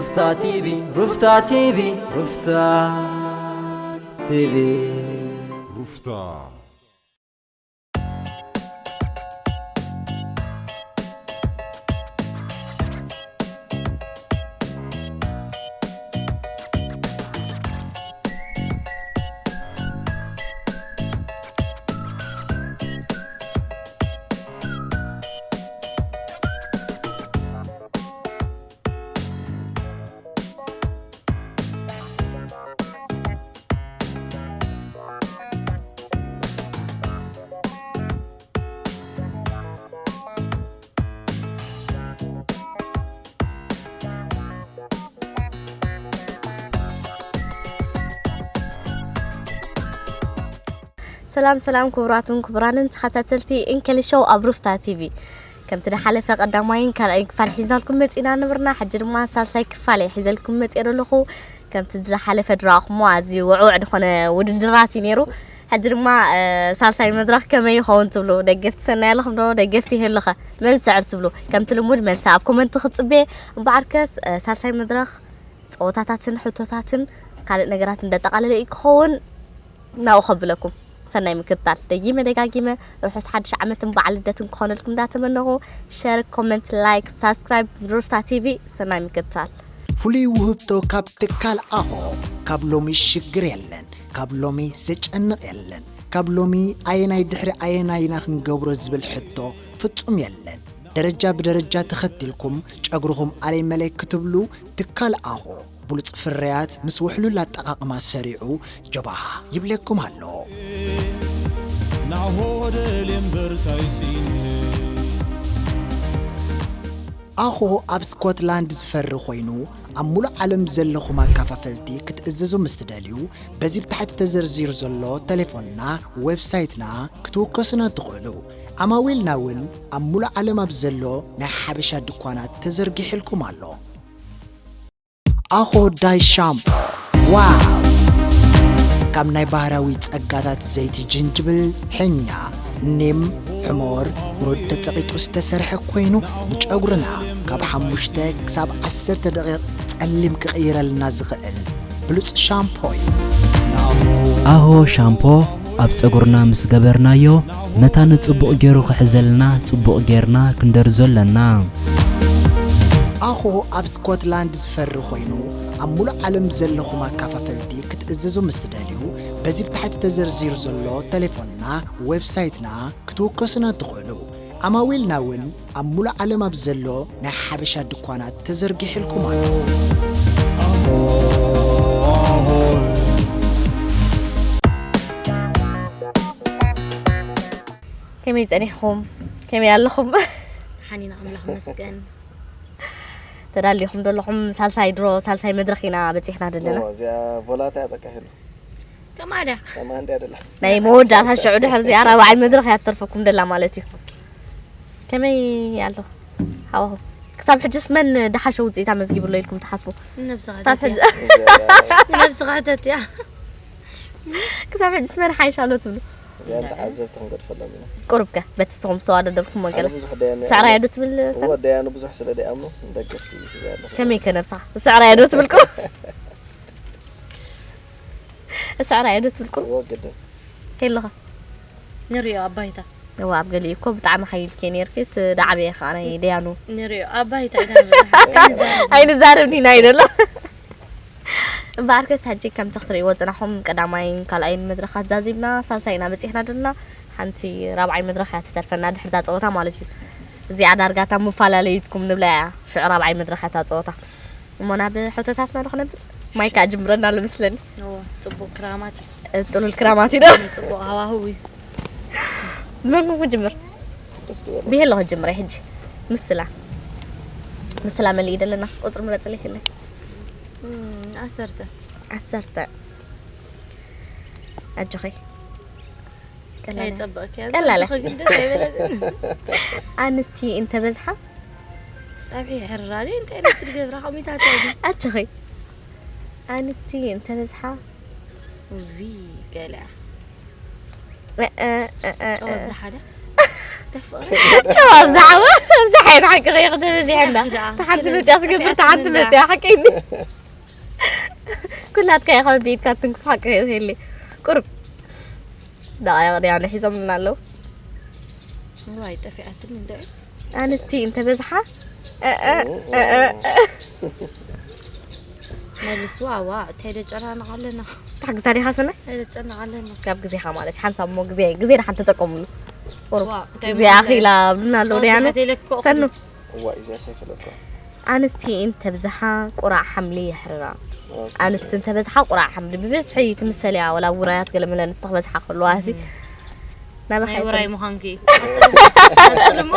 ሩፍታ ቲቪ፣ ሩፍታ ቲቪ፣ ሩፍታ ቲቪ። ሩፍታ። ሰላም ሰላም፣ ክቡራትን ክቡራንን ተኸታተልቲ እንከሊ ሾው ኣብ ሩፍታ ቲቪ፣ ከምቲ ዝሓለፈ ቀዳማይን ካልኣይን ክፋል ሒዝናልኩም መፂና ነበርና። ሕጂ ድማ ሳልሳይ ክፋል እየ ሒዘልኩም መፂአ ዘለኹ። ከምቲ ዝሓለፈ ድራኹሞ ኣዝዩ ውዕውዕ ዝኾነ ውድድራት እዩ ነይሩ። ሕጂ ድማ ሳልሳይ መድረኽ ከመይ ይኸውን ትብሉ? ደገፍቲ ሰናይ ኣለኹም ዶ ደገፍቲ ሄሉኸ? መን ዝስዕር ትብሉ? ከምቲ ልሙድ መልሲ ኣብ ኮመንት ክፅበየ። እምበኣርከስ ሳልሳይ መድረኽ ፀወታታትን ሕቶታትን ካልእ ነገራት እንዳጠቓለለ እዩ ክኸውን። ናብኡ ከብለኩም ሰናይ ምክትታል። ደጊመ ደጋጊመ ርሑስ ሓድሽ ዓመትን በዓል ልደትን ክኾነልኩም እንዳተመነኹ፣ ሸር፣ ኮመንት፣ ላይክ፣ ሳብስክራይብ ሩፍታ ቲቪ። ሰናይ ምክትታል። ፍሉይ ውህብቶ ካብ ትካል ኣሆ። ካብ ሎሚ ሽግር የለን፣ ካብ ሎሚ ዘጨንቕ የለን፣ ካብ ሎሚ ኣየናይ ድሕሪ ኣየናይ ኢና ክንገብሮ ዝብል ሕቶ ፍጹም የለን። ደረጃ ብደረጃ ተኸቲልኩም ጨጉርኹም ኣለይ መለይ ክትብሉ ትካል ኣሆ ብሉጽ ፍርያት ምስ ውሕሉል ኣጠቓቕማ ሰሪዑ ጀባሃ ይብለኩም ኣሎ። ናሆ ወደል እምበር ታይ ስኢነ። ኣሆ ኣብ ስኮትላንድ ዝፈሪ ኮይኑ ኣብ ሙሉእ ዓለም ዘለኹም ኣካፋፈልቲ ክትእዘዙ ምስ ትደልዩ በዚ ብታሕቲ ተዘርዚሩ ዘሎ ተሌፎንና ዌብሳይትና ክትውከሱና ትኽእሉ። ዓማዊልና እውን ኣብ ሙሉእ ዓለም ኣብ ዘሎ ናይ ሓበሻ ድኳናት ተዘርጊሕልኩም ኣሎ። ኣኾ ዳይ ሻምፖ ዋው! ካብ ናይ ባህራዊ ጸጋታት ዘይቲ ጅንጅብል፣ ሕኛ፣ ኒም፣ ሕሞር፣ ሩድ ተጸቒጡ ዝተሰርሐ ኮይኑ ንጨጉርና ካብ ሓሙሽተ ክሳብ ዓሰርተ ደቂቕ ጸሊም ክቕይረልና ዝኽእል ብሉጽ ሻምፖ እዩ። ኣሆ ሻምፖ ኣብ ጸጉርና ምስ ገበርናዮ መታን ጽቡቕ ገይሩ ክሕዘልና ጽቡቕ ጌርና ክንደርዞ ኣለና። ኣኾ ኣብ ስኮትላንድ ዝፈሪ ኮይኑ ኣብ ሙሉእ ዓለም ዘለኹም ኣካፋፈልቲ ክትእዘዙ ምስ ትደልዩ በዚ ብታሕቲ ተዘርዚሩ ዘሎ ተሌፎንና ዌብሳይትና ክትውከሱና ትኽእሉ። ዓማዊልና እውን ኣብ ሙሉእ ዓለም ኣብ ዘሎ ናይ ሓበሻ ድኳናት ተዘርጊሕልኩም ኣሎ። ከመይ ጸኒሕኹም? ከመይ ኣለኹም? ሓኒና ኣምላኽ መስገን። ተዳሊኹም ደለኹም ሳልሳይ ድሮ ሳልሳይ መድረኽ ኢና በጺሕና ደለና። እዚኣ ቮላታ ያጠቃ ሄሉ። ከማዳ። ከማንዳ ደላ። ናይ መወዳእታ ሽዑ ድሕር እዚኣ ራብዓይ መድረኽ እያ ትተርፈኩም ደላ ማለት እዩ። ከመይ ኣሎ ሃዋሁ? ክሳብ ሕጅስ መን ደሓሸ ውፅኢት ኣመዝጊቡ ኣሎ ኢልኩም ትሓስቡ? ንነብስኻ ክሳብ ሕጂ ክትያ። ንነብስኻ ክትያ። ክሳብ ሕጅስ መን ሓይሽ ኣሎ ትብሉ? እዚኣን ተዓዘብቲ ክንገድፈሎም ኢና። ቁሩብ ከ በቲ ንስኹም ዝተዋዳደርኩሞ ገለ ኣነ ብዙሕ ደያኑ ስዕራያ ዶ ትብል እወ፣ ሰን? ደያኑ ብዙሕ ስለ ደይኣምኑ ንደገፍቲ ይህብ ኣለኹ። ከመይ ከ ነብስኻ? ስዕራያ ዶ ትብል ቁሩብ? ስዕራያ ዶ ትብል ቁሩብ? እወ፣ ግድን። ከየለኻ? ንሪኦ ኣብ ባይታ። እወ፣ ኣብ ገሊኡ እኮ ብጣዕሚ ሓይልኪ ነይርኪ፣ እቲ ዳዕበየ ኸዓ ናይ ደያኑ። ንሪኦ ኣብ ባይታ ኢና ንብላ። ኣይንዛረብ። ኣይንዛረብ ዲና እዩ ደሎ። እምበኣርከስ ሕጂ ከምቲ ክትርእይዎ ዝጸናሕኩም ቀዳማይን ካልኣይን መድረኻት ዛዚምና ሳልሳይ ኢና በጺሕና ዘለና። ሓንቲ ራብዓይ መድረኽ እያ ትተርፈና ድሕሪ እዛ ጸወታ ማለት እዩ። እዚኣ ዳርጋ እታ መፈላለይትኩም ንብላ እያ። ሽዑ ራብዓይ መድረኽ እያ እታ ጸወታ። እሞ ናብ ሕቶታትና ዶ ክነብል? ማይ ከኣ ጅምረና ኣሎ መስለኒ። እዎ፣ ጽቡቕ ክራማት እዩ። እ፣ ጥሉል ክራማት እዩ ዶ? ጽቡቕ ሃዋህው እዩ። መን ክጅምር? እስኪ በሉ። ብሄሎ ክጅምር ሕጂ። ምስላ። ምስላ መሊእ ደለና። ቁጽሪ ምረጽለይ ከለይ። እም፣ ዓሰርተ። ዓሰርተ። ኣጆኺ። ቀላል እያ። ኣይጸበቕኪ እያ። ቀላል እያ። ኣጆኺ ግን ደስ ኣይበለትን። ኣንስቲ እንተበዝሓ? ጸብሒ ይሕርራ ድዩ? እንታይ ዓይነት ትገብራ ከምኡታት እዩ? ኣጆኺ። ኣንስቲ እንተበዝሓ? ውይ፣ ገለ። እ፣ እ፣ እ፣ እ፣ ጨው እ። ኣብዝሓ ድያ? ጨው ኣብዛሓ ኣብዛሓ ኢና ሓቂ ከይኽተ በዚሐና። ተሓንቲ መፅያ ትገብር፣ ተሓንቲ መፅያ ሓቂ እንዲ። ኩላትካ ኢኻ ቢድካ ትንክፍ ሓቂ ከይህሊ። ቁርብ። ደቓይቕ ድያ ንሒዞምልና ኣለዉ። ዋይ፣ ጠፊኣትኒ እንደ ኣንስቲ እንተበዝሓ፣ እ፣ እ፣ እ፣ እ፣ እ። መልስዋ፣ ዋ፣ እንታይ ደጨናንቕ ኣለና? እንታይ ግዛ ዲኻ ሰናይ? እንታይ ደጨናንቕ ኣለና? ካብ ግዜኻ ማለት እዩ። ሓንሳብ እሞ ግዜ፣ ግዜ ደሓን ተጠቀምሉ። ቁሩብ ዋ፣ እንታይ ግዜ ማለት ኣኺላ ብሉና ኣለዉ ጨዋታ ደያኑ። ሓቴለክ እኮ ሰኑ። እዋ፣ እዚኣ ሳይፈለጥኳ። ኣንስቲ እንተብዝሓ ቁራዕ ሓምሊ የሕርራ። ኦኬ። ኣንስቲ እንተበዝሓ ቁራዕ ሓምሊ ብብዝሒ ትምሰል እያ፣ ወላ ውራያት ገለ መለ ኣንስቲ ክበዝሓ ከለዋ ሲ። እም። ናባኻ ናይ እየ ውራይ ሰኑ። ምዃንኪ። ቀጽልሞ። ቀጽልሞ።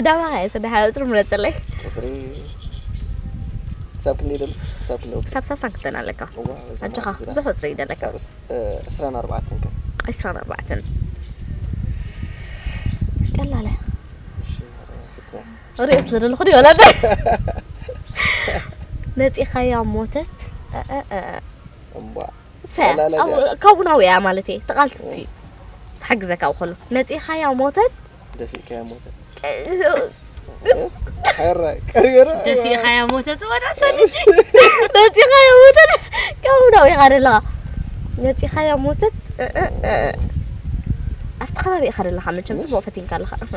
ዳባኻ እየ ሰኑ፣ ሓደ ቁጽሪ ምረጽለይ። ቁጽሪ ክሳብ ክንደይ ደሎ? ክሳብ ክንደይ ወኪል? ክሳብ ሳሳን ክልተን ኣለካ። እዋ፣ እዚ ኣጆኻ፣ ማለት ብዙሕ ቁጽሪ ይደለካ። ክሳብ እስ-፣ እ፣ ዕስራን ኣርባዕተን ከ? ዕስራን ኣርባዕተን። ቀላል እያ። እሺ፣ ፍትና። ሪኦ ስለ ዘለኹ ድዩ ወላ? ነጺኻያ ሞተት። እ፣ እ፣ እ። እምቧ። ሰ-፣ ቀላል ኣብኡ፣ እያ። ካብኡ ናብኡ እያ ማለት እየ። ተቓልሲ እሱ እዩ። ትሓግዘካ ኣብኡ ከሎ። ነጺኻያ ሞተት። ደፊእካያ ሞተት። እ፣ ሕራይ፣ ቀሪረ። ደፊእኻያ ሞተት ወዳ ሰልጂ። ነጺኻያ ሞተት። ካብኡ ናብኡ ኢኻ ዘለኻ። ነጺኻያ ሞተት። እ፣ እ፣ እ። ኣብቲ ከባቢ ኢኻ ዘለኻ መቸም፣ እሺ። ጽቡቕ ፈቲንካ ኣለኻ። እህ።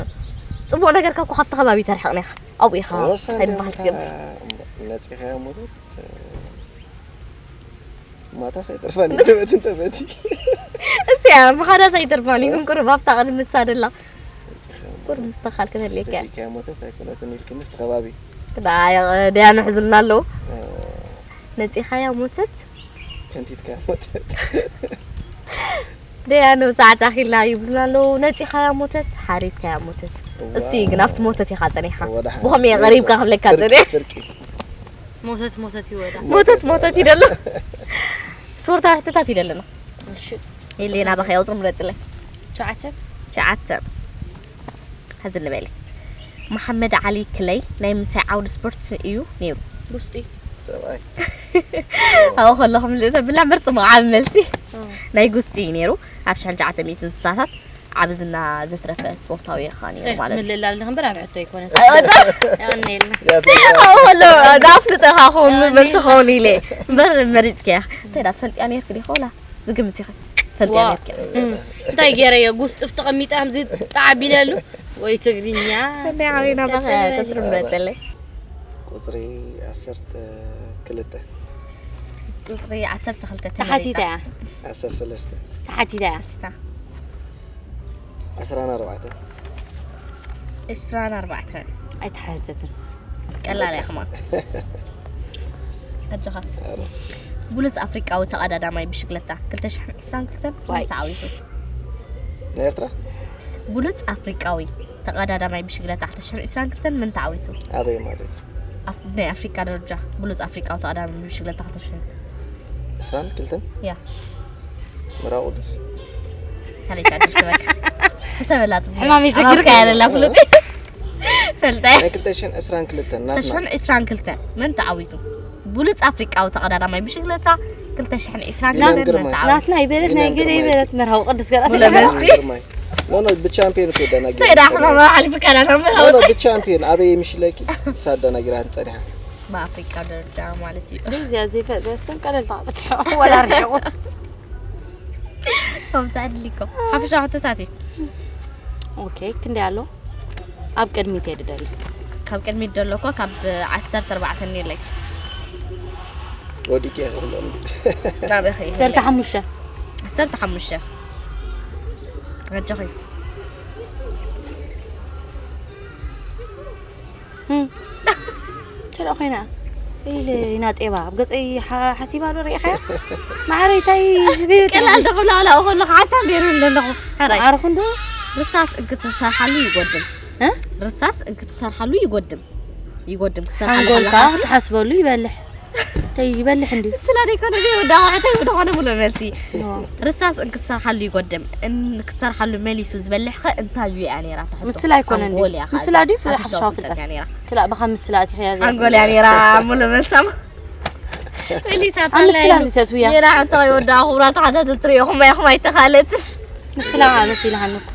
ጽቡቕ ነገርካ እኮ ካብቲ ከባቢ ተርሕቕና ኢኻ። ኣብኡ ኢኻ ወሳኒ እንታይ ዝበሃል ደምታ ትገብር? ነጺኻያ ሞተት። ማታስ ኣይተርፋን እዩ፣ ተበቲ፣ ተበቲ። እዚኣ ምኻዳስ ኣይተርፋን እዩ፣ ግን ቁሩብ ኣብታ ቅድሚ ንሳ ደላ። ቁሩብ ምስትኽኻል ከተልየካ እያ። ደፊእካያ ሞተት ኣይኮነትን ኢልክኒ፣ ኣብቲ ከባቢ። ዳ-፣ ደያኑ ሕዝልና ኣለዉ። እ። ነጺኻያ ሞተት? ከንቲትካያ ሞተት። ደያኑ ሰዓት ኣኺላ ይብሉና ኣለዉ። ነጺኻያ ሞተት፣ ሓሪድካያ ሞተት። እዋ። እሱ እዩ ግን ኣብቲ ሞተት ኢኻ ጸኒሕካ። ወደ ሓ-፣ ብኸመይ እየ ቀሪብካ ክብለካ ፍርቂ፣ ጸኒሐ? ፍርቂ። ሞተት ሞተት ይወዳ። ሞተት ሞተት ይደሎ። ስፖርታዊ ሕቶታት ይደለና። እሺ። የለ ናባኻ ያውፅር ምረፅለይ። ትሽዓተ። ትሽዓተ። ሕዚ ንበሊ። መሓመድ ዓሊ ክለይ ናይ ምንታይ ዓውዲ ስፖርት እዩ ነይሩ? ጉስጢ። ሰብኣይ። ኣብኡ ከለኹም ልእተ ብላ ምርፅ መዓብ መልሲ። እ። ናይ ጉስጢ እዩ ነይሩ። ኣብ ሽሕን ትሽዓተ ሚእትን ስሳታት ዓቢ ዝና ዘትረፈ ስፖርታዊ ኢኻ ነይሩ ማለት እዩ። ምልላል ንኽንበር ኣብ ሕቶ ኣይኮነን። ኣዎ፣ እታ የቐንየልና። ያብ-፣ ኣብኡ ከሎ፣ ኣፍልጦኻ ክኸውን፣ የቐንየልና። መልሲ ክኸውን ኢለ እምበር መሪጽክያ። እንታይ ደኣ ትፈልጥያ ነይርኪ ዲኺ ወላ ብግምት ኢኺ ትፈልጥያ ዋው። ነይርኪ? እም። እንታይ ገይረዮ? ጉስጥፍ ተቐሚጠ ከምዚ ጣዕ ቢለሉ? ወይ ትግርኛ? ሰናይ ዓዊና ባኻ ቀጽለለይ። ቁጽሪ ምረጸለይ። ቁጽሪ ዓሰርተ ክልተ። ቁጽሪ ዓሰርተ ክልተ ተሓቲታ ተመሪጻ። እያ። ዓሰርተ ሰለስተ። ተሓቲታ እያ። ስታ። ዕስራን ኣርባዕተን። ዕስራን ኣርባዕተን። ኣይተሓተትን። ቀላል እያ ከማን። ኣጆኻ። ኣረ። ብሉጽ ኣፍሪቃዊ ተቐዳዳማይ ብሽግለታ ክልተ ሽሕን ዕስራን ክልተን ዋይ። ተዓዊቱ። ናይ ኤርትራ? ብሉጽ ኣፍሪቃዊ ተቐዳዳማይ ብሽግለታ ክልተ ሽሕን ዕስራን ክልተን መን ተዓዊቱ? ኣበይ ማለት? ኣብ ናይ ኣፍሪቃ ደረጃ ብሉጽ ኣፍሪቃዊ ተቐዳዳማይ ብሽግለታ ክልተ ሽሕን። ዕስራን ክልተን? ያ። መርሃ ቅዱስ። ካልኣይ ሳድስ ትበካ። ሕሰበላ ጽቡቕ። ሕማም ይዘግርክ። ኣባብካ ያለላ ፍሉጥ። ፈልጣይ። ናይ ክልተ ሽሕን ዕስራን ክልተን ናትና። ክልተ ሽሕን ዕስራን ክልተን መን ተዓዊቱ? ብሉጽ ኣፍሪቃዊ ተቐዳዳማይ ብሽግለታ ክልተ ሽሕን ዕስራን ቢንያም ክልተን መን ግርማይ። ተዓዊቱ? ናትና ይበለት ናይ ቢንያም ገለ ግርማይ። ይበለት መርሃዊ ቅዱስ ገና። ሙሉ መልሲ። ቢንያም ግርማይ። ኖ፣ ኖ፣ ብቻምፒዮን እኮ ደናጊራ እንታይ ደኣ ሕማም ሓሊፉ ካላ ናብ መርሃዊ? ኖ፣ ኖ፣ ብቻምፒዮን ኣበይ ምሽ ኢለኪ? ሳት ደናጊራ ጸኒሓ። ብኣፍሪቃ ደረጃ ማለት እዩ። እዚኣ ዘይፈ-፣ ዘስተን ቀለል ተቐብጽሖ። ወላ ርሒቑስ። ከምቲ ኣድሊኮ። ሓፈሻዊ ሕቶታት እዩ። ኦኬ፣ ክንደይ ኣሎ? ኣብ ቅድሚት እየ ድደሊ። ካብ ቅድሚት ደሎ እኮ ካብ ዓሰርተ ኣርባዕተ ነይርለይ። ወዲቂ እየ ክብሎ እንዴ? ናበይ ኸይድ? ዓሰርተ ሓሙሽተ። ዓሰርተ ሓሙሽተ። ኣጆኺ። እም። እንታይ ደኣ ኮይና? ኢለ ኢና ጤባ ኣብ ገጸይ ሓ-፣ ሓሲባ ዶ ርኢኻያ? ማዕረይ እንታይ ዝብል ቀላል ዶ ክብላ ዋላ ኣብኡ ከለኹ ሓታ ገይሩ ኣለኹ። ሕራይ። ማዕረኹም ዶ? ርሳስ እንክትሰርሓሉ ይጎድም። እ? ርሳስ እንክትሰርሓሉ ይጎድም። ይጎድም ክሰርሓሉ ሓንጎልካ ከለኻ ክትሓስበሉ ይበልሕ። እንታይ ይበልሕ እንድዩ? ስላ ደይኮነ ድዩ? ወዳ ኣቑሑት እዩ፣ ወደ ኾነ ሙሉ መልሲ። ኖ። ርሳስ እንክትሰርሓሉ ይጎድም። እንክትሰርሓሉ መሊሱ ዝበልሕ ኸ እንታይ እያ ነይራ ትሕቶ? ምስላ ኣይኮነን ድዩ? ሓንጎል እያ ኸ ምስላ እዛ ድዩ? ሓፈሻዊ ሓፈሻዊ ፍልጠት ፍልጠት። እያ ነይራ። ክላእ ብኻ ምስላ ኣቲኽያ እዚኣ። ሓንጎል እያ ነይራ፣ ሙሉ መልሳም። መሊሳታ ኣብ ምስላ ኣላ እዚ ተትውያ። ሜዳ ሕቶ ከይወዳ ክቡራት ተኸታተልቲ ርኢኹም ኢኹም ኣይተኻለትን። ምስላ መሲልሃኒ እኮ።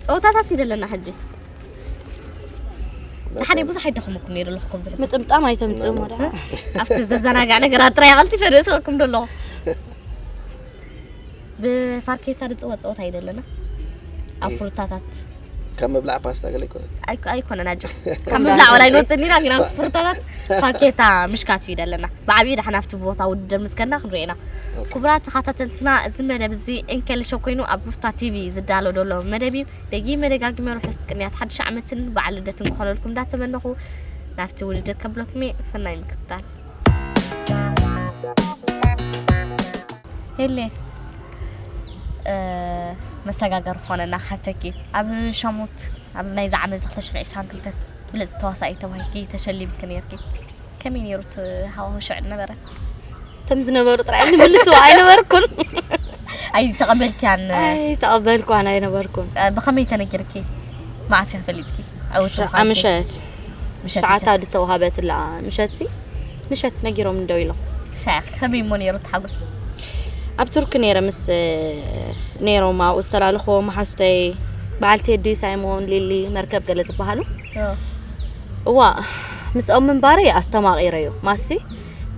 ጸወታታት ይደለና ሕጂ። ንሓደ ብዙሕ ኣይደኸመኩም ነይሩ ኣለኹ፣ ከምዚ ሕጂ። ምጥምጣም ኣይተምጽእሞ ደኣ። ኣብቲ ዘዘናግዕ ነገራት ጥራይ ቀልጢፈ ርእሰኩም ዶ ኣለኹ። ብፋርኬታ ዝጽወት ጸወታ ይደለና። ኣብ እይ። ፍሩታታት። ካብ ምብላዕ ፓስታ ገለ ኣይኮነን። ኣይኮ-፣ ኣይኮነን ኣጆ። ካብ ምብላዕ ወላ ኣይንወጽእን ኢና፣ ግን ኣብ ፍሩታታት ፋርኬታ ምሽካት እዩ ይደለና። ብዓብዩ ደሓን ኣብቲ ቦታ ውድድር ምስ ከድና ክንሪኦ ኢና። ኦኬ። ክቡራት ተኸታተልትና፣ እዚ መደብ እዚ ኤንኬል ሾው ኮይኑ ኣብ ሩፍታ ቲቪ ዝዳሎ ዘሎ መደብ እዩ። ደጊመ ደጋጊመ ርሑስ ቅንያት ሓድሽ ዓመትን በዓል ልደትን ክኾነልኩም እንዳተመነኹ ናብቲ ውድድር ከብለኩም እየ። ሰናይ ምክትታል። ሄሌ፣ እ፣ መሰጋገሪ ክኾነና ክሓተኪ። ኣብ ሸሞት፣ ኣብዚ ናይዚ ዓመት እዚ ክልተ ሽሕን ዕስራን ክልተን ብልጽቲ ተዋሳኢት ተባሂልኪ ተሸሊምኪ ነይርኪ። ከመይ ነይሩ እቲ ሃዋሁ ሽዑ ነበረ? እቶም ዝነበሩ ጥራይ እዮም ዝምልስዎ፣ ኣይነበርኩን። ኣይተቐበልክያን? ኣይተቐበልኳን፣ ኣይነበርኩን። እ፣ ብኸመይ ተነጊርኪ? መዓስ ኢኺ ፈሊጥኪ? ዕውቲ ሸ-፣ ምዃንኪ? ምሸት። ምሸት ሰዓታ ኢኻ? ድተዋሃበትላ ምሸትሲ፣ ምሸት ነጊሮም እንደው ኢሎም። ሻዕ፣ ከመይ እሞ ነይሩ እቲ ሓጎስ? ኣብ ቱርኪ ነይረ ምስ፣ እ፣ ነይሮም ኣብኡ ዝተላለኽዎ መሓዙተይ፣ በዓል ቴዲ፣ ሳይሞን፣ ሊሊ፣ መርከብ ገለ ዝበሃሉ። ኦ። እዋ፣ ምስኦም ምንባረይ ኣስተማቒረዮ። ማሲ፣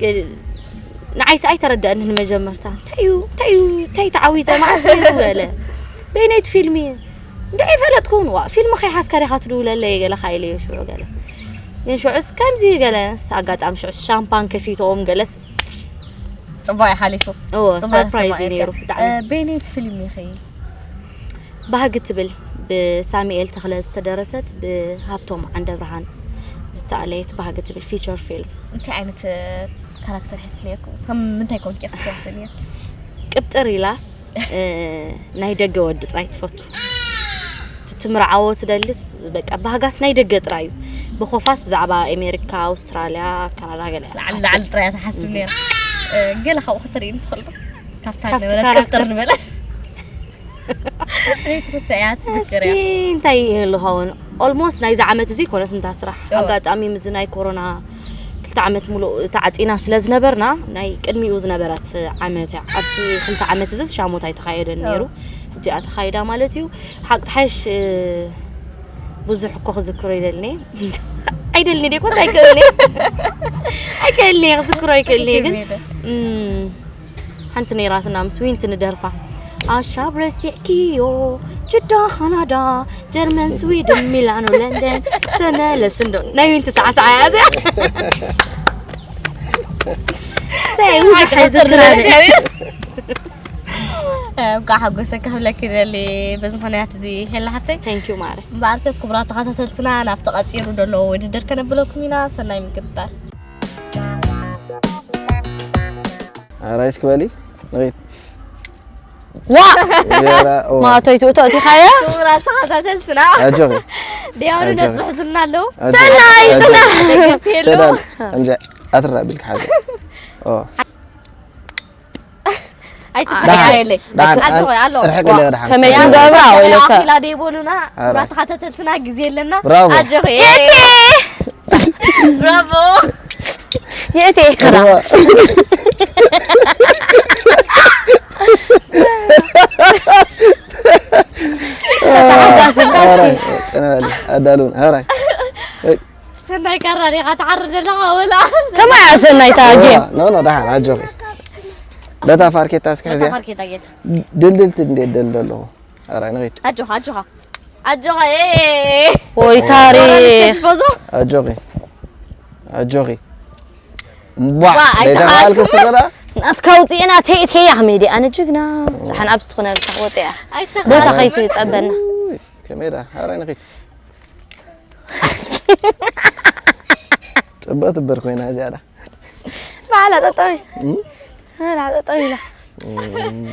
ግ-፣ ንዓይሲ ኣይተረደአንን መጀመርታ። እንታይ እዩ፣ እንታይ እዩ፣ እንታይ ተዓዊተ፣ መዓስ ነይሩ ገለ። በይነይቲ ፊልሚ፣ እንዶ ኣይፈለጥኩን። ዋ፣ ፊልም ከይሓዝካ ዲኻ ትድውለለይ ገለ ኢለዮ ሽዑ ገለ። ግን ሽዑስ ከምዚ ገለስ ኣጋጣሚ ሽዑስ ሻምፓን ከፊቶም ገለስ። ጽቡቕ እዩ ሓሊፉ። እዎ፣ ጽቡቕ ሰርፕራይዝ እዩ ኣስተማቒርካ። ነይሩ ብጣዕሚ። እ፣ በየነይቲ ፊልም ኢኺ? ባህጊ ትብል ብሳሙኤል ተኽለ ዝተደረሰት ብሃብቶም ዓንደብርሃን ዝተኣለየት ባህጊ ትብል ፊቸር ፊልም። እንታይ ዓይነት፣ እ፣ ካራክተር ሒዝኪ ነይርኩ? ከም ምንታይ ኮንኪ ኢኺ ትዋስኢ ነይርኪ? ቅብጥር ኢላስ፣ እ፣ ናይ ደገ ወዲ ጥራይ ትፈቱ። እቲ ትምርዓዎ ትደልስ፣ በቃ፣ ባህጋስ ናይ ደገ ጥራይ እዩ። ብኾፋስ ብዛዕባ ኣሜሪካ፣ ኣውስትራልያ፣ ካናዳ ገለ እያ ላዕሊ ትሓስብ። ላዕሊ ጥራይ እያ ትሓስብ ነይራ። እ፣ ገለ ካብኡ ክትርእይኒ ትኽእሊ ዶ? ካብታ ካብቲ ነበረት ካራክተር ቅብጥር ዝበለት። ዘይትርስዕ እያ ትዝክር እስኪ እያ። እንታይ ይህሉ ኸውን? ኦልሞስት ናይዚ ዓመት እዚ ኮነት እንታ ስራሕ። እወ። ኣጋጣሚ ምስዚ ናይ ኮሮና ክልተ ዓመት ሙሉእ ተዓጺና ስለ ዝነበርና፣ ናይ ቅድሚኡ ዝነበረት ዓመት እያ። ኣብቲ ክልተ ዓመት እዚ ሻሞት ኣይተኻየደን እወ። ነይሩ። ሕጂ እያ ተኻይዳ ማለት እዩ። ሓቂ ትሓይሽ፣ እ፣ ብዙሕ እኮ ክዝክሮ ይደልኒ። ኣይደልኒ ድየ? ኮንስ ኣይክእልን እየ። ኣይክእልን እየ፣ ክዝክሮ ኣይክእልን እየ፣ ግን፣ ኣይክእልን እየ። እም፣ ሓንቲ ነይራትና ምስ ዊንቲ ንደርፋ። ኣሻብ ረሲዕክዮ፣ ጅዳ፣ ካናዳ፣ ጀርመን፣ ስዊድን፣ ሚላኖ፣ ለንደን፣ ተመለስ እንዶ። ናይ ዊንቲ ሳዕሳዕ እያ እዚኣ። ሰይ፣ ብዙሕ ኣይክዝክር ኣይዝክራን እየ። እንኳዕ ሓጎሰ ክብለኪ ደሊ በዚ ምኽንያት እዚ ሄላ ሓፍተይ። Thank you ማረ። እምበኣርከስ ክቡራት ተኸታተልትና ናብቲ ቀጺሉ ዘሎ ውድድር ከነብለኩም ኢና። ሰናይ ምክትታል። ኣራይ እስኪ በሊ፣ ንኺድ። ዋ! ዜራ፣ ኦ። ማእቶይ ትእቶ እቲኻያ? ክቡራት ተኸታተልትና። ኣጆኺ። ድያኑ ኣጆኺ። ነጥቢ ሒዙልና ኣለዉ። ኣጆኺ። ሰናይ፣ ኣጆኺ። ሰናይ። ደገፍቲ የለዉ። ተዳል፣ ከምዚ ኣትራ ቢልካ ሓዘ። ኦ። ኣይትፍቀደለይ። ደሓን፣ ኣጆኺ፣ ኣሎ። ርሕቅ ኢለ ደሓን። ከመይ ያ፣ ክንገብራ መሳርሒ ወይለካ? ኣኺላ ደይ በሉና፣ ኣረ። ክቡራት ተኸታተልትና ግዜ ኣለና። ብራቮ። ኣጆኺ። የቴ! ብራቮ። የቴ! ብራቮ። ኣረ፣ ጽናሊ፣ ኣዳሉን፣ ኣረ። ሰናይ ካራ ዲኻ ትዓርድ ዘለኻ ወላ? ከማይ እያ ሰናይ እታ ጌም። ኖ፣ ኖ፣ ደሓን፣ ኣጆኺ። በታ ፋርኬታ እስኪ በታ ሕዝያ። ፋርኬታ ጌም። ድልድልቲ እንዴት ደልዶ ኣለኹ? ኣረ፣ ንኺድ። ኣጆኻ፣ ኣጆኻ። ኣጆኻ፣ ኤ! ወይ ታሪኽ። ቲፎዞ። ኣጆኺ። ኣጆኺ። ቧ፣ ቧ፣ ደይተባልክ ኣይተኻልኩ። ስኽራ? ናትካ ውፅኤና፣ ተይ፣ ተይ፣ ኣሕመድ፣ ኣነ ጅግና። ደሓን ኣብዚ ትኾነልካ፣ ወፅያ። ኣይተኻልኩ። ቦታ ከይትፀበና። ኡይ፣ ከመይ ዳ? ኣረ፣ ንኺድ። ጽብቕቲ እምበር ኮይና እዚኣ ዳ። ባዕላ ጠጠው ኢላ። እም? ባዕላ ጠጠው ኢላ። እም፣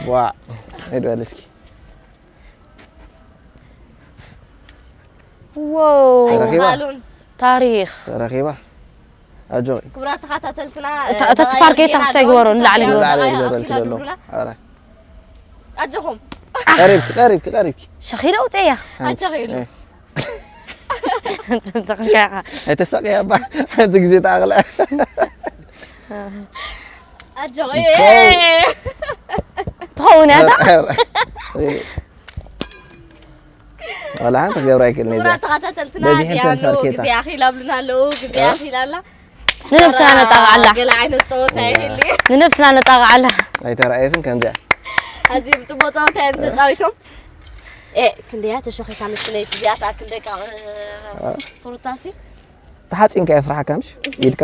ቧ። ሄድ በል እስኪ። ዋው። ረኺባ? ኣይትኻሉን። ታሪኽ። ረኺባ? ኣጆኺ። ክቡራት ተኸታተልትና፣ እታ፣ እ፣ እታ ተፋርጌታ ብኣየር ክሳይ ግበሮ፣ ጌና ንላዕሊ ኣለዉ። ግበሮ። ንላዕሊ ግበሮ፣ ኣኪላ ትብሎ። ዱላ። ኣረ። ኣጆኹም። ቀሪብኪ፣ ቀሪብኪ፣ ቀሪብኪ። ሸኺለ ኣውፅእያ። ሓንቲ። ኣጆኺ ኢሉ። እ። ተኸንካኻ። ኣይተሳቕያ እባ፣ ሓንቲ ግዜ ተኣቕላ። ኣጆኺ። እኮ። እ። ትኾ፣ እውነት ወላ ሓንቲ ክገብራ ኣይክእልን እየ። ክቡራት ተኸታተልትና በዚሕን ዲያኑ ተንፈር ኬታ። ግዜ ኣኺላ ብሉና ኣለዉ ግዜ ኣኺላ ኣላ ንነብስና ነጣቕዓላ ገለ ዓይነት ፀወታ ይህሊ ንነብስና ነጣቕዓላ ኣይተረኣየትን ከምዚኣ። ኣዝዮም ፅቡቅ ፀወታ እዮም ተፃዊቶም እ ክንደያ ተሸኺታ መስለይቲ እዚኣ ትኣክል ደቂቕ ሩታሲ ተሓፂንካ የፍርሓካ ምሽ ኢድካ።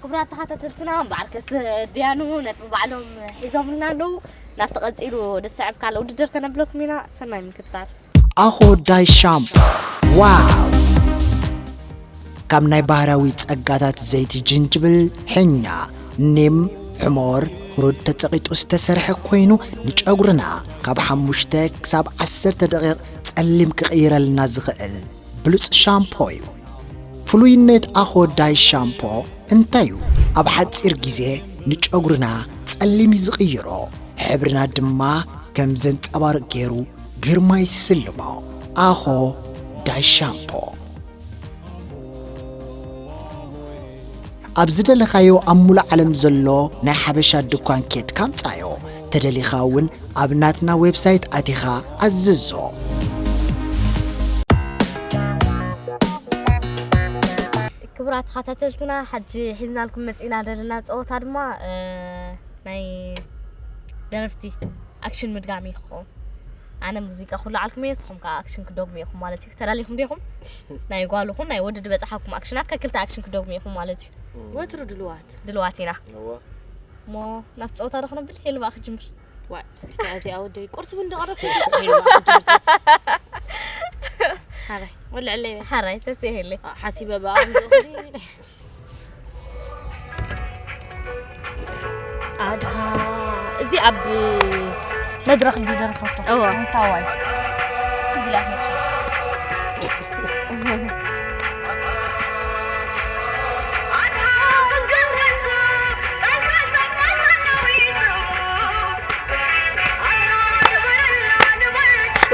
ክቡራት ተኸታተልትና እምበኣርከስ ዲያኑ ነጥቢ ባዕሎም ሒዞምልና ኣለዉ ናብቲ ቀፂሉ ደስዕብ ካልእ ውድድር ከነብለኩም ኢና ሰናይ ምክትታል ኣኾዳይ ሻምፖ ዋው! ካብ ናይ ባህርያዊ ጸጋታት ዘይቲ ጅንጅብል፣ ሕኛ፣ ኒም፣ ሕሞር፣ ሁሩድ ተጸቒጡ ዝተሰርሐ ኮይኑ ንጨጉርና ካብ ሓሙሽተ ክሳብ ዓሰርተ ደቂቕ ጸሊም ክቕይረልና ዝኽእል ብሉጽ ሻምፖ እዩ። ፍሉይነት ኣኾዳይ ሻምፖ እንታይ እዩ? ኣብ ሓጺር ግዜ ንጨጉርና ጸሊም እዩ ዝቕይሮ፣ ሕብርና ድማ ከም ዘንጸባርቕ ገይሩ ግርማ ይስልሞ። ኣኾ ዳይ ሻምፖ። ኣብ ዝደለኻዮ ኣብ ሙሉእ ዓለም ዘሎ ናይ ሓበሻ ድኳን ኬድካ ኣምጻዮ። ተደሊኻ እውን ኣብ ናትና ዌብሳይት ኣቲኻ ኣዝዞ። ክቡራት ተኸታተልትና ሕጂ ሒዝናልኩም መፂና ዘለና ፀወታ ድማ እ፣ ናይ ደረፍቲ ኣክሽን ምድጋም እዩ ክኸውን ኣነ ሙዚቃ ኩሉ ዓልኩም እየ ንስኹም ከዓ ኣክሽን ክደግሙ ኢኹም ማለት እዩ ተዳሊኹም ዲኹም ናይ ጓል ኹን ናይ ወዲ ዝበፅሓኩም ኣክሽናት ከክልተ ኣክሽን ክደግሙ ኢኹም ማለት እዩ ወትሩ ድልዋት ድልዋት ኢና እወ እሞ ናብ ፀወታ ዶ ክነብል ሄልባ ክጅምር ዋይ እዚኣ ወደይ ቁርሲ እውን እንደቐረብኩ ሓራይ ወልዐለይ በል ሓራይ ተስየሄለይ ሓሲበ ብኣምዝእኽሊ ኣድሃ እዚ ኣብ መድረኽ ዝደረፈቶ እወ። ንሳዋይ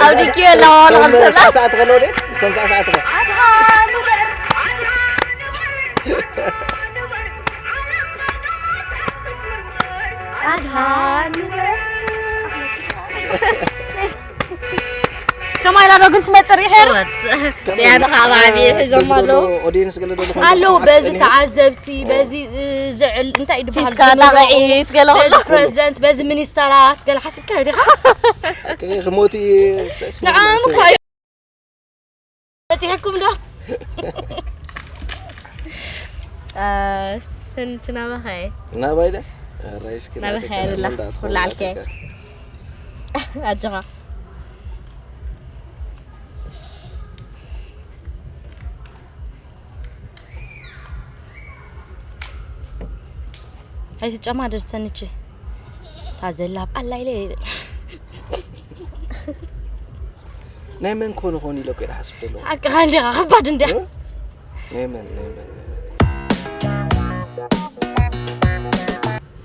ኣብ ድኪ ኣለዋ ሰዓት ትኸሎ ደ ሰዓት ትኸ ከማይ ላዶ ግን ትመፅእ ሪኸ ያን ከዓ ብዓብዪ ሒዞም ኣለዉ ኦዲየንስ ገለ ደሎ ኣለዉ በዚ ተዓዘብቲ በዚ እ፣ ዝዕል እንታይ እዩ ዝበሃል ሒዝካ ጣቕዒት ገለ በዚ ከሎ ፕሬዚደንት በዚ ሚኒስተራት ገለ ሓስብካ ዲኻ ክሞት ንዓም እኮ እዩ በፂሕኩም ዶ ስንች ናባኸ ናባይ ደ ራይስኪ ናባኸ ያደላ ኩላዓልከ ኣጆኻ ኣይትጨማደድ ሰንቼ እታ ዘላ ኣብ ኣላ ኢለ ናይ መን ኮን ኾን ኢለ ኮይዳ ሓስብ ደለዎ ሓቅኻ እንዲኻ ከባድ እንዲያ ናይ መን ናይ መን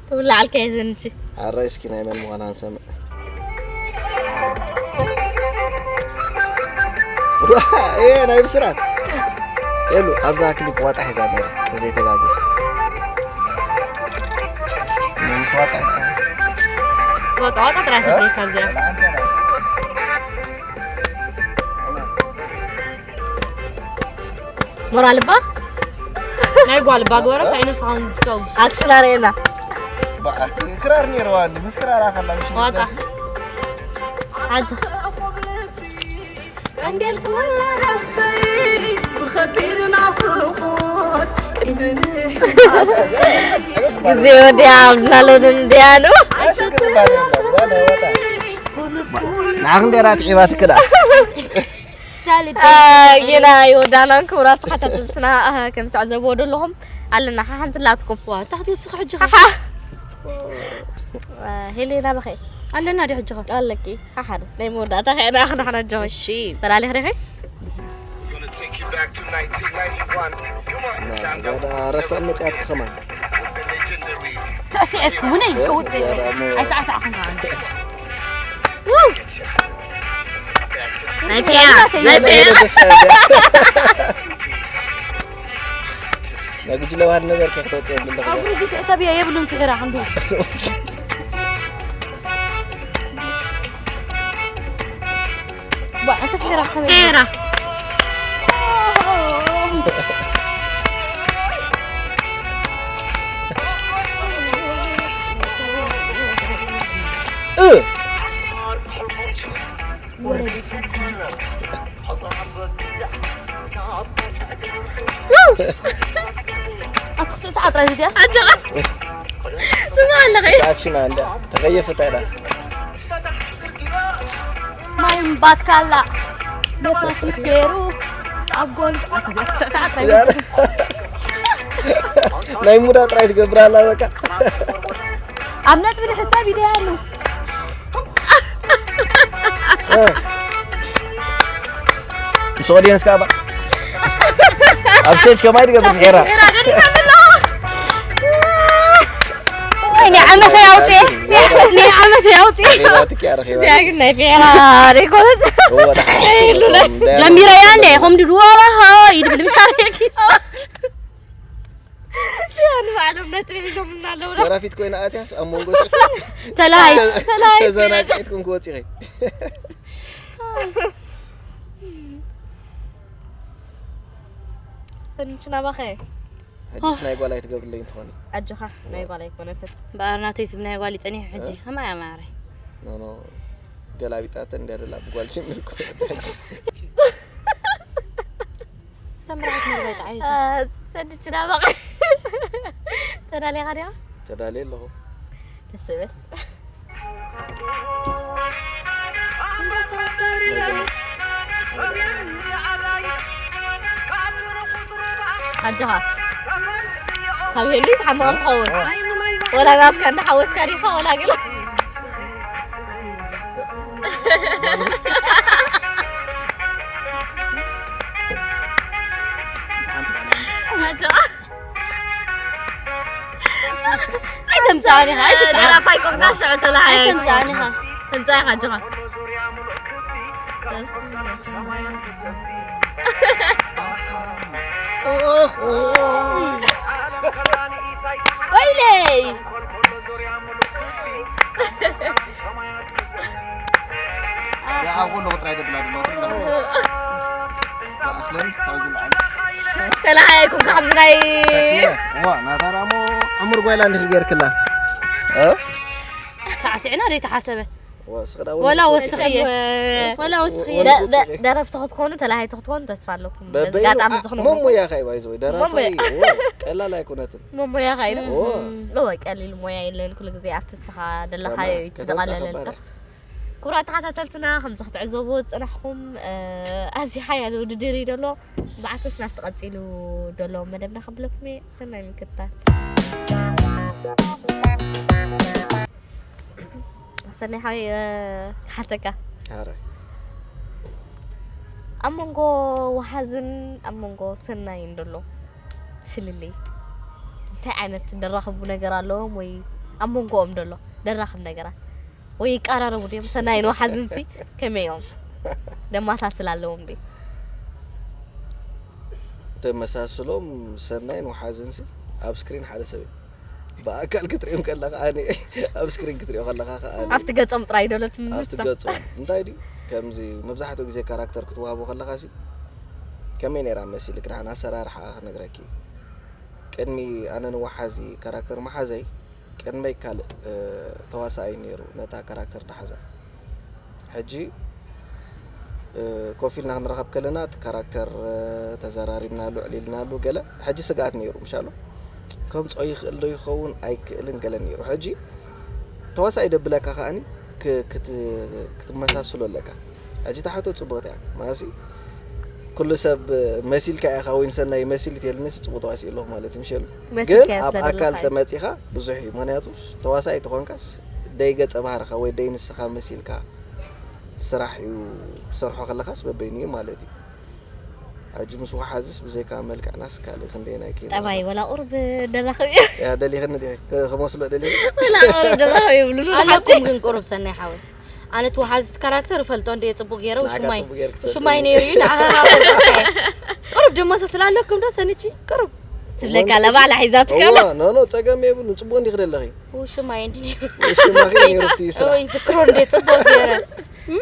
ክብላዓልካ እየ ሰንቼ ሓራይ እስኪ ናይ መን ምዃና ንሰምዕ ዋ፣ ኤ ናይ ብስራት ሄሉ ኣብዛ ክሊፕ ዋጣ ሒዛ ነራ ተዘይተጋጊ ምስ ዋጣ ዋጣ ዋጣ ጥራሕ ትብል ካብዚኣ ሞራል እባ ናይ ጓል እባ ግበረት ኣይነብስኻን ትከው ኣክሽን ኣርእየና ክራር ነይርዋ ምስ ክራራ ከላ ምሽ ዋጣ ሓንቲ ግዜ ወዲያ ኣብናሎ ድንድያኑ ንዓኽ እንዴራ ትዒባ ትክዳ ጌና ይወዳናን ክቡራት ተኸታተልትና ከም ትዕዘብዎ ዘለኹም ኣለና ሓሓንቲ ላትኩም ዋ ታሕቲ ውስኽ ሕጂ ሄሌና በኸ ኣለና ዲ ሕጂ ኣለኪ ሓሓደ ናይ መወዳእታ ከ ንኣኽና ሓና ጆሽ እሺ ተላሊኽ ዲኺ ረሳእ መፅያት ክኸማ ስዕስዕ እስኪ ውነይ ከውፅእ ኣይሰዓሰዓኹም ናይ ፔያ ናይ ፔያ ናይ ጉጅለ ባህል ነገር ከክተውፅእ የብልልኽ ኣጉሪ እዚ ትሕሰብ እያ የብሉን ፍሒራ ክንዱ ባዕልቲ ፌራ ከመይ ፌራ። እ። ኣብ ክልተ ሰዓት ጥራይ እዚኣ። ኣጆኻ። ስማ ኣለኸ። ኣክሽን ኣለ። ተኸየፈት ኣይዳ። ማይ እምባትካላ። ነፋሲት ገይሩ ኣብ ጎን ኣትዘ ክልተ ሰዓት ጥራይ። ናይ ሙዳ ጥራይ ትገብር ኣላ በቃ። ኣብ ነጥቢ ንሕሰብ ኢደያ ኣሉ። እ። ምስ ኦድየንስ ከኣ ባ-፣ ኣብ ስቴጅ ከማይ ትገብር ፊራ። ፊራ ገዲፋ ኣሎ። ወይኔ ዓመት ያውጤ። ናይ ዓመት ያውጤ። ረኺባትኪ እያ፣ ረኺባ። እዚኣ ግን ናይ ፊራ ዘይኮነት። እወ፣ ደሓን። ጀሚረያ እንደ፣ ከም ድልዋ ባሃ፣ ይድብል ምሻረኪ። ንባዕሎም ነጥቢ ሒዞምና ኣለዉ። ደራፊት ኮይና ኣትያስ ኣብ መንጎ ተላሃይ፣ ተላሃይ ተዘናጊዕትኩም ክወፂ ኢኺ። ሰንች ናባኸ? ሕጅስ ናይ ጓል ኣይትገብርለይ እንትኾኒ። ኣጆኻ፣ ናይ ጓል ኣይኮነትን። በኣር ናተይ ስም ናይ ጓል ይጸኒሑ ሕጂ። እ? ከማይ ኣማረ። ኖ፣ ኖ፣ ገላቢጣተን እንድያ ደላ ብጓል ጀሚርኩ። ሰምራዊት መርበይ ጣዕይት። አ፣ ሰንች ናባኸ? ተዳሊኻ ዲኻ? ተዳልየ ኣለኹ። ደስ ይብል። ኣጆኻ። ካብ ህሉ ይትሓመቕ ትኸውን። ወላ ናትካ እንዳሓወስካ ዲኻ ወላ ገለ። ኣጆኻ። ኣይተምጽኣኒ ኢኻ፣ ኣይትጽዓር። ደራፋይ ኮንካ ሽዑ ተላሃየ። ኣይተምጽኣኒ ኢኻ። ተምጽኣ ኢኻ ኣጆኻ። ወይለይ። ደኣ ኣብ ጎሎ ጥራይ ደብላ ደሎ። ማእኽለን ካብዚ ንላዕሊ። ተላሃየ ኣይኮንካ ካብዚ ናይ እዋ፣ ናታ ደኣ እሞ ዕሙር ጓይላ እንዲኺ ገይርክላ። እ? ሳዕሲዕና ዘይተሓሰበ። እዋ፣ እስኺ ደኣ ወላ እውን ወስኽየ። ወላ ወስኽየ። ወላ ደ-፣ ደ-፣ ወስኽየ። ደረፍቲ ክትኮኑ፣ ተላሃይቲ ክትኮኑ ተስፋ ኣለኩም። በበይኑ በዚ ኣጋጣሚ ኣ-፣ እዚ ክንብለኩም። መሞያ ኸይ ባይዘወይ፣ ደራፋይ፣ መሞያ። እዋ፣ ቀላል ኣይኮነትን። መሞያ ኸይ ነው። እዋ። እዋ፣ ቀሊል ሞያ የለን። ኩሉ ግዜ ኣብቲ ንስኻ ደለኻዮ ከማን እዩ እቲ ከተምጻእ ዝቐለለልካ። ከባድ። ክቡራት ተኸታተልትና፣ ከምዚ ክትዕዘብዎ ዝጸናሕኩም፣ እ፣ ኣዝዩ ሓያል ውድድር እዩ ዘሎ። ብዓክስ ናብቲ ቀጺሉ ዘሎ መደብና ከብለኩም እየ። ሰናይ ምክትታል። ሰናይ ሓወይ፣ እ፣ ክሓተካ። ኣረ። ኣብ መንጎ ወሓዝን ኣብ መንጎ ሰናይን ዘሎ ፍልልይ እንታይ ዓይነት ደራኽቡ ነገር ኣለዎም ወይ ኣብ መንጎኦም ዘሎ ደራኽብ ነገራት? ወይ ይቀራረቡ ድዮም? ሰናይን ወሓዝንሲ ከመይ እዮም? ደማሳስል ኣለዎም ድዩ? ደመሳስሎም ሰናይን ወሓዝንሲ ኣብ ስክሪን ሓደ ሰብ እዩ። ብኣካል ክትሪኦም ከለኻ ኣነ፣ ኣብ ስክሪን ክትሪኦ ከለኻ ከኣ ኣነ። ኣብቲ ገጾም ጥራይ ዶ ኣብቲ ለትምሳ? ገጾም። እንታይ ድዩ? ከምዚ መብዛሕትኡ ግዜ ካራክተር ክትወሃቦ ከለኻሲ ከመይ ነይራ መሲልክ? ንሓን ኣሰራርሓ ክነግረኪ። ቅድሚ ኣነ ንወሓዚ ካራክተር መሓዘይ፣ ቅድመይ ካልእ፣ እ፣ ተዋሳኣይ ነይሩ ነታ ካራክተር ዝሓዛ። ሕጂ፣ እ፣ ኮፍ ኢልና ክንራኸብ ከለና፣ እቲ ካራክተር፣ እ፣ ተዘራሪብናሉ፣ ኣዕሊልናሉ፣ ገለ። ሕጂ ስግኣት ነይሩ፣ ምሻሎ። ከምጽኦ ይኽእል ዶ ይኸውን ኣይክእልን ገለ ነይሩ። ሕጂ ተዋሳኣይ ደብለካ ከኣኒ፣ ክ-፣ ክት-፣ ክትመሳስሎ ኣለካ። ሕጂ ትሓቶ ጽቡቕቲ እያ። ማለትሲ፣ ኩሉ ሰብ መሲልካ ኢኻ ወይ ንሰናይ መሲሉ ተልንስ ጽቡቕ ተዋሲኡ ኣለኹ ማለት እዩ፣ ምሸሉ። መሲልካ ግን እያ ኣብ ኣካል ስለዘለኻ እዩ። ተመጺኻ ብዙሕ እዩ። ምኽንያቱ ተዋሳኣይ ተኾንካስ ደይ ገጸ ባህርኻ ወይ ደይ ንስኻ መሲልካ ስራሕ እዩ ትሰርሖ ከለኻስ በበይኑ እዩ ማለት እዩ። ሕጂ ምስ ወሓዝስ ብዘይካ መልክዕናስ ካልእ ክንደየናይ ከይኑ ጠባይ ኣሎ? ወላ ቁሩብ ደራኸብ እዩ። ያ ደሊኽኒ ዲኺ? ክ-፣ ክመስሎ ደሊኺ? ወላ ቁሩብ ደራኸብ ይብሉሉ ኣለኩም ሓቂ። ግን ቁሩብ ሰናይ ሓወይ። ኣነ እቲ ወሓዚ እቲ ካራክተር እፈልጦ እንደ ጽቡቕ ገይረ ንዓካ ውሽማይ። ጽቡቕ ገይርክ ትፈልጦ ውሽማይ እንደ። ነይሩ እዩ፣ ንዓኻ ኸኣ ፈልጦ እየ። ቁሩብ ደመሳስል ኣለኩም ዶ ሰንቺ? ቁሩብ። ትብለካ ኣላ ባዕላ ሒዛትካ ኣላ። እዋ፣ ኖ፣ ኖ፣ ጸገም የብሉን። ጽቡቕ እንዲኺ ደለኺ። ውሽማይ እንዲ ነይሩ። ውሽማኺ ነይሩ እቲ ስራሕ። ወይ ዝክሮ እንደ ጽቡቕ ገይረ። እም?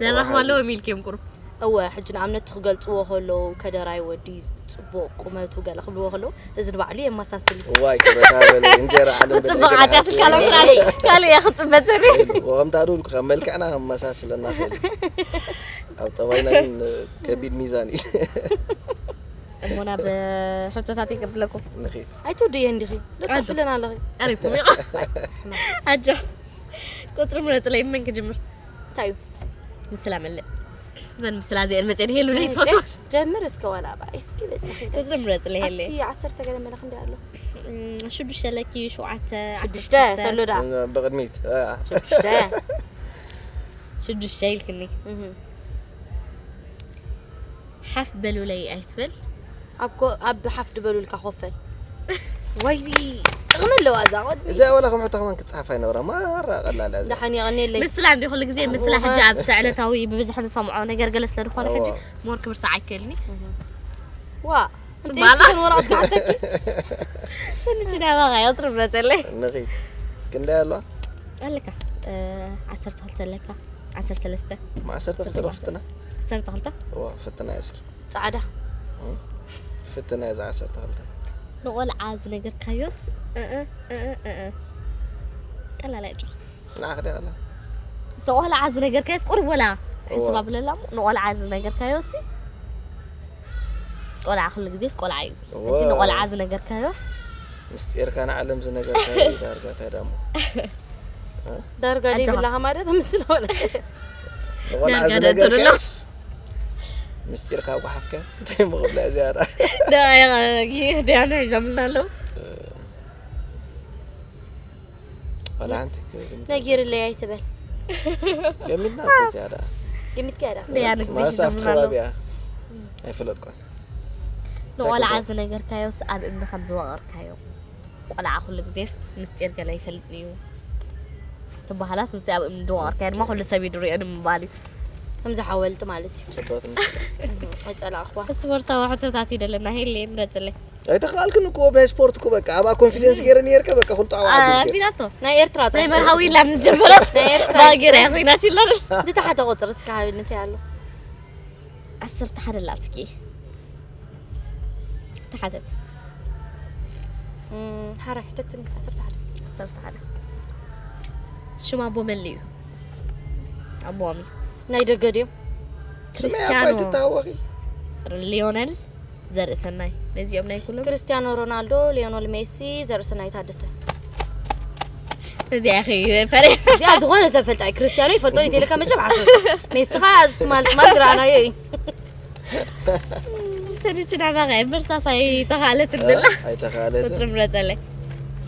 ዘራኽብ ኣለዎም ኢልክዮም ቁሩብ። እወ፣ ሕጂ ንኣብነት ክገልጽዎ ከለዉ፣ ከደራይ ወዲ ጽቡቕ ቁመቱ ገለ ክብልዎ ከለዉ፣ እዚ ንባዕሉ የመሳስል እዩ። እዋይ፣ ክብረታ በለ፣ እንጀራ ዓለም ብደገ ጽቡቕ ዓጽያ ናቱ ትካሎም ካልእ፣ ካልእ እየ ክጽበ ዘርኢ። ከምታ ዶ ኢልኩ፣ ካብ መልክዕና ከመሳስለና ክእል። ኣብ ጠባይና ግን ከቢድ ሚዛን እዩ። እሞ ናብ ሕቶታት ይቅብለኩም። ንኺድ። ኣይትውድየን ዲኺ? ልጠፍለን ኣለኺ። ቀሪብኩም እዩ። ኣጆ። ቁጽሪ ምረጽለይ፣ መን ክጅምር? እንታይ እዩ? ምስላ መልእ። እዘን ምስላ እዚአን መፅየን ሄሉ ዶ ይትፈትዋ? ጀምር እስከ ዋላ በይ እስኪ በጃኺ። ቁፅሪ ምረፅለይ ሄለይ። ኣብቲ ዓሰርተ ገለ መለ ክንደይ ኣሎ? እም፣ ሽዱሽተ ኣለኪ፣ ሸውዓተ፣ ሽዱሽተ ዓሰርተ ክልተ። ተሎ ደኣ። ብቕድሚት። አ፣ ሽዱሽተ። ሽዱሽተ ኢልክኒ። እህ። ሓፍ በሉለይ ኣይትበል። ኣብ ኮ- ኣብ ሓፍ ድበሉልካ ኮፈል። ወይ ጥቕሚ ኣለዋ እዛ ቆድ። እዚኣ ዋላ ከም ሕቶ ከማን ክትፅሓፍ ኣይነበራ ማራ ቀላል እያ እዚኣ። ደሓን የቐንየለይ። ምስላ እንዲ ኩሉ ግዜ ምስላ ሕጂ ኣብቲ ዕለታዊ ብብዝሒ ንሰምዖ ነገር ገለ ስለ ዝኾነ ሕጂ እዋ። ሞር ክብርሳዕ ኣይክእልኒ። ዋ ጽባላ። እንትን ወረቐት ክሓተኪ ስንጂ ናባኻ እያ ትርመፀለይ። ንኺድ ክንደይ ኣለዋ? ኣለካ እ፣ ዓሰርተ ክልተ ኣለካ ዓሰርተ ሰለስተ ማእሰርተ ክልተ ዶ ፍትና? ዓሰርተ ክልተ እዋ ፍትና እስኪ ጻዕዳ ፍትና እዛ ዓሰርተ ክልተ ንቆልዓ ዝነገርካዮስ እእ እእ እእ ቀላል ኣይድሮ ንዓኽ ዲያ ቀላል ንቆልዓ ዝነገርካዮስ ቁርብ ወላ እዋ። ሕስብ ኣብለላ እሞ ንቆልዓ ዝነገርካዮስ ቆልዓ ኩሉ ግዜስ ቆልዓ እዩ እወ። ሕጂ ንቆልዓ ዝነገርካዮስ ምስጢርካ ንዓለም ዝነገርካዮ እዩ ዳርጋ እንታይ ደሞ ዳርጋ ኣጆኻ። ደይብላኻ ማለት ምስለ ወለ ንቆልዓ ዳርጋ ዝነገርካዮስ ምስጢርካ ጓሓፍካ እንታይ እሞ ክብላ እዚኣ ደኣ ደኣ ደኣ ንሒዞምና ኣለዉ ዋላ ሓንቲ ክብል ነጊርለይ ኣይትበል ገሚትና እኮ እዚኣ ደኣ ገሚትካ እያ ደኣ ደኣ ንግዜ ማለትስ ኣብቲ ሒዞምና ኣለዉ ከባቢኣ ኣይፈለጥኳን ንቆልዓ ዝነገርካዮስ ኣብ እምኒ ከም ዝወቐርካዮ ቆልዓ ኩሉ ግዜስ ምስጢር ገለ ኣይፈልጥን እዩ ትበሃላስ ንሱ ኣብ እምኒ ዝወቐርካዮ ድማ ኩሉ ሰብ እዩ ዝሪኦ ንምባል እዩ ከምዚ ሓወልቲ ማለት እዩ ጽብቕቲ ምስላ ኣይጸላእኽዋ ስፖርታዊ ሕቶታት እዩ ደለና ሄሌ ምረጽለይ ኣይተኻልክን እኮ ናይ ስፖርት እኮ በቃ ኣብኣ ኮንፊደንስ ገይረ ነርካ በቃ ኩሉ ጣዋ ኣቢልክ ኣቢላቶ ናይ ኤርትራ ናይ ጥራሕ መርሃዊ ኢላ ምስ ጀመረት ናይ ኤርትራ ባጌራ እያ ኮይናት ይላል ድታሓተ ቁፅሪ እስካ ሃብኒ እንታይ ኣሎ ዓሰርተ ሓደ ኣላትኪ ተሓተት ሓራይ ሕተትኒ ዓሰርተ ሓደ ዓሰርተ ሓደ ሽም ኣቦ መን እዩ ኣቦዋሚ ናይ ደገ ድዮም ስመይ ኣባይ ትታወቂ ሊዮነል ዘርእሰናይ ነዚኦም ናይ ኩሎም ክርስቲያኖ ሮናልዶ ሊዮኖል ሜሲ ዘርእሰናይ ታደሰ እዚኣ ኸይፈረ እዚኣ ዝኾነ ሰብ ፈልጣ እዩ ክርስቲያኖ ይፈልጦ ኔቴለካ መቸም ዓሰብ ሜሲ ኸዓ እዚ ትማል ትማል ግራናዮ እዩ ሰድች ናባኸ ምርሳስ ኣይተኻእለትን ደላ ኣይተኻእለትን ቁፅሪ ምረፀለይ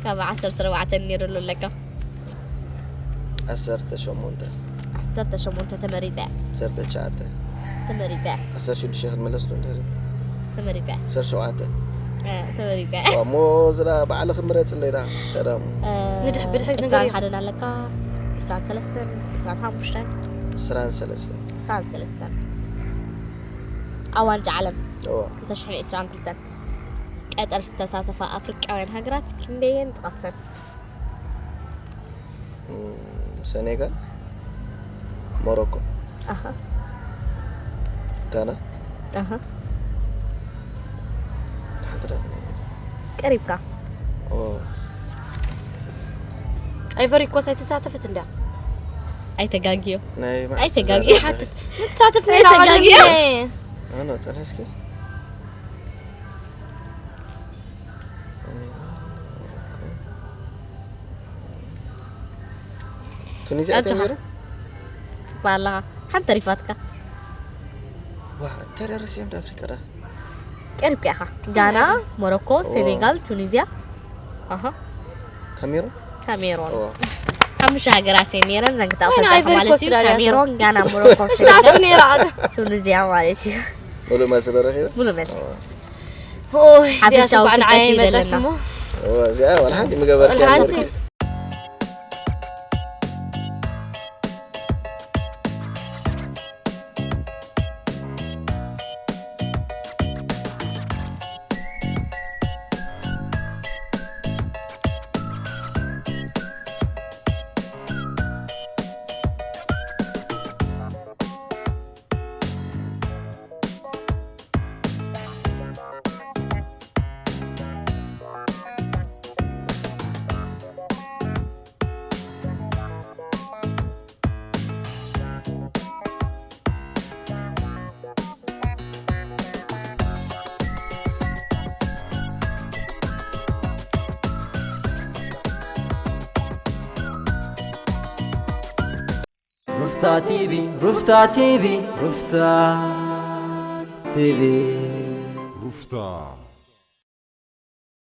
ካብ ዓሰርተ ኣርባዕተ ነይሩሉ ኣለካ ዓሰርተ ሸሞንተ ዓሰርተ ሸሞንተ ተመሪፀ ዓሰርተ ትሽዓተ ተመሪፀ ዓሰርተ ሽዱሽተ ክትምለስ ዶ እንተሪም ተመሪፀ ዓሰርተ ሸውዓተ ተመሪፀ እሞ ዝዳ ባዕልኺ ምረፅለይ ዳ ቀዳሙ ንድሕ ብድሕሪት ነገር ዕስራን ሓደን ኣለካ ዕስራን ሰለስተን ዕስራን ሓሙሽተን ዕስራን ሰለስተን ዕስራን ሰለስተን ኣብ ዋንጫ ዓለም እዋ ክልተ ሽሕን ዕስራን ክልተን ቀጠር ዝተሳተፋ ኣፍሪቃውያን ሃገራት ክንደየን ጥቀሰን? ሰኔጋል፣ ሞሮኮ፣ ኣሃ፣ ጋና፣ ኣሃ። ቀሪብካ። ኦ፣ ኣይቨሪ ኮስት ኣይተሳተፈት እንዳ ኣይተጋግዮ። ናይ ኣይተጋግዮ። ትሳተፍ ነይራ ኣይተጋግዮ። ኣነ ጸለስኪ ቱኒዝያ ኣጆኻ። ተሚሩ ጽባ ኣለኻ ሓንቲ ተሪፋትካ ዋ ተረርስ እዮም ኣፍሪቃ ዳ ቀሪብካ ኢኻ ጋና ሞሮኮ ኦ። ሴኔጋል ቱኒዝያ ኣሃ ካሜሮን ካሜሮን ኦ ሓሙሽተ ሃገራት እየን ነይረን ዘን ክጠቕሰን ወይና ጸኒሐ ኣይቨሪ ማለት ኮስት እዩ ዳርያ ካሜሮን ጋና ሞሮኮ ሴኔጋል ሽዓት ነይራ ኣለ ቱኒዝያ ማለት እዩ ሙሉእ መልሲ ዶ ረኺበ ሙሉእ መልሲ ኦ። ኦይ ሓፈሻዊ እዚኣ ስጓዕ ንዓይ ፍልጠት እዩ መጸስ ዘለና። እሞ እወ፣ እዚኣ ዋላ ሓንቲ ምገበርክያ ሓንቲ ነይርኪ። ሩፍታ ቲቪ፣ ሩፍታ ቲቪ፣ ሩፍታ ቲቪ። ሩፍታ